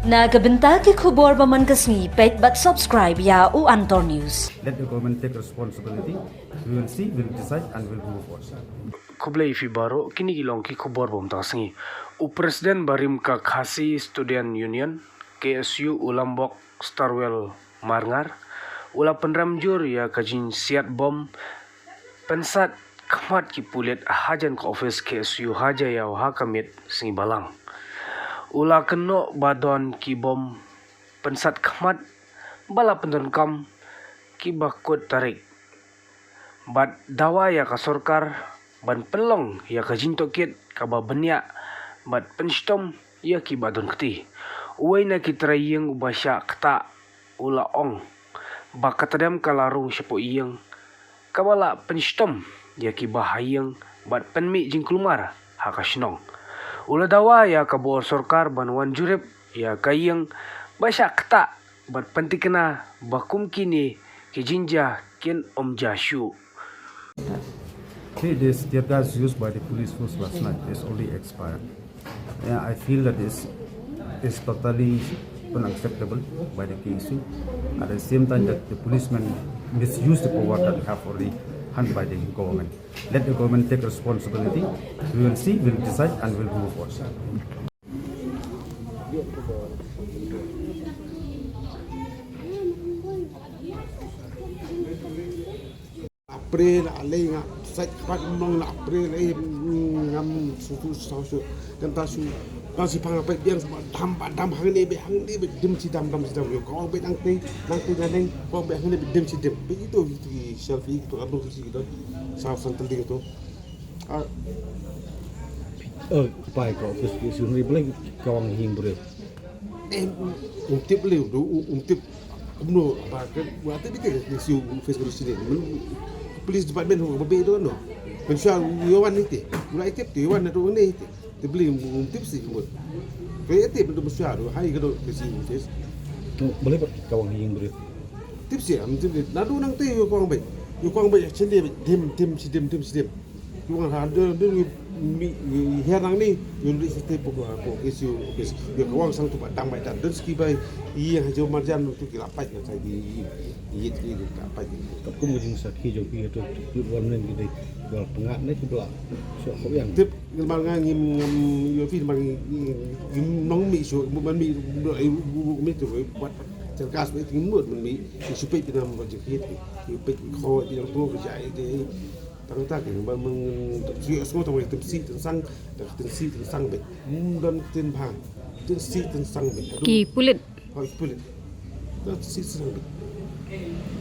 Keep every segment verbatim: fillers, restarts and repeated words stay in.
Na ka bynta ki khubor ba man ka sngi, peit bad subscribe ïa u Antor News. Let the government take responsibility. We will see, we'll decide and we'll move forward. Khublei ïa phi baroh, kine ki long ki khubor ba mynta ka sngi. U President barim ka Khasi Student Union, K S U, u Lambok Starwell Marngar, u la pynrem jur ïa ka jingsiat bom pynsat khmat ki pulit hajan ka office K S U ha Jaïaw ha ka miet sngi Balang. U la kynnoh ba don ki bom pynsat khmat ba la pyndonkam kiba kut tarik, bad dawa ïa ka sorkar ban pynlong ïa ka jingtohkit kaba bniah bad pynshitom ïa kiba don kti. Uwei na ki trai ïing uba shah ktah u la ong ba ka tdem ka la rung shapoh ïing kaba la pynshitom ïa kiba ha ïing bad pynmih jingkulmar ha ka shnong. U la dawa ïa ka bor sorkar ban wan jurip ïa ka ïing ba shah ktah bad pynthikna ba kum kine ki jingjia kin ym jia shuh. See, this tear gas used by the police force last night is already expired. Yeah, I feel that this is totally unacceptable by the K S U. At the same time, that the policemen misuse the power that they have already hand by the government. Let the government take responsibility. We will see, we'll decide, and we'll move forward. April alei nga sait pat mong na April eh ngam su su su su kan ta su kan si pang apa biang sama dam ba dam hang ne be hang ne be dim si dam dam si dam yo kong be nang te nang te nang kong be hang ne be dim si dim be itu itu selfie itu kan tu si itu sa san telding itu. Pai ka office ki suri blank kawang hing bre. Eh, um tip le do um tip kumno ba ke wa te bite ke si office ko sini. Police department ho ba be do no. Pensar yo wan ni te. Ula tip te wan do ne te. Te beli um tip si kumno. Ke tip do pensar do hai ke do ke si office. Boleh ba kawang hing bre. Tip si am tip na do nang te yo kong be. Yo kong be sini dim dim si dim dim si dim. Ki wang ha de de mi mi her nang ni yo ri site pok ko ke siu ke yo ka wang sang tu ba dang bai dan dan ski bai i ha jo marjan tu ki lapai na sai di i i ki lapai. Ka kum jing sakhi jo ki tu tu wan nen ki dei wal pengat ne ki bla. So ko yang. Tip ngel mar nga ngim ngam yo fi mar ngim nong mi so bu man mi bu ai bu mi tu buat cerkas mi ngim mut man mi supet pinam ba jekit ki pet ko di tu ke jai de. Tang ta kin ba meng sui asmo tang wei tymsi tynsang da tymsi tynsang be. Mun don tin bha. Tymsi tynsang be. Ki pulit. Hoi pulit. Da tymsi tynsang be.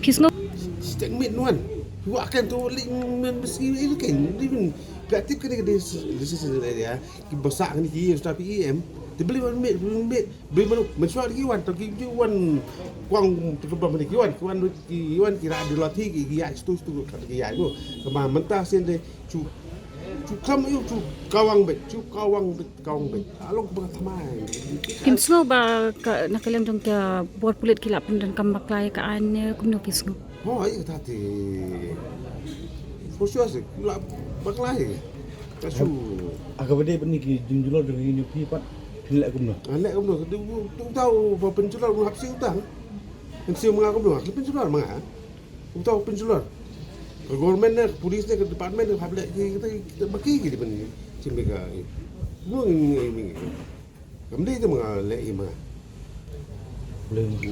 Phi sngew. Stek mit nuan. Wa kan to li men besi li ken li men. Ka tip kene ke dei li si sene ya. Ki basa kene ki sta pi em. Te beli wan mit beli mit. Beli manu men sua ki wan to ki wan. Kwang te ke ba mene ki wan ki wan ki wan ki ra de la thi ki ya stu stu ka ki ya go. Kama menta sen de chu chu kam yu chu kawang be chu kawang be kawang be along ba thamai. Phin sngew ba ka na ka liang jong ka bor pulit ki la pyndonkam bakla ïa ka aiñ ne kumno phi sngew? Hoi ka ta te for sure se la bakla ïa ka shu. Aka bade bani ki jingjular jong ïa phi pat phin leh kumno? Leh kumno tu tau ba pynjular hap si utang. Phin sngew ma nga kumno pynjular ma nga. Uta u pynjulor ka government ne ka police ne ka department ne ka public ki kita kita baki ki di ban chim ka. Mo ngi ngi ngi kam dei te ma nga le i ma nga.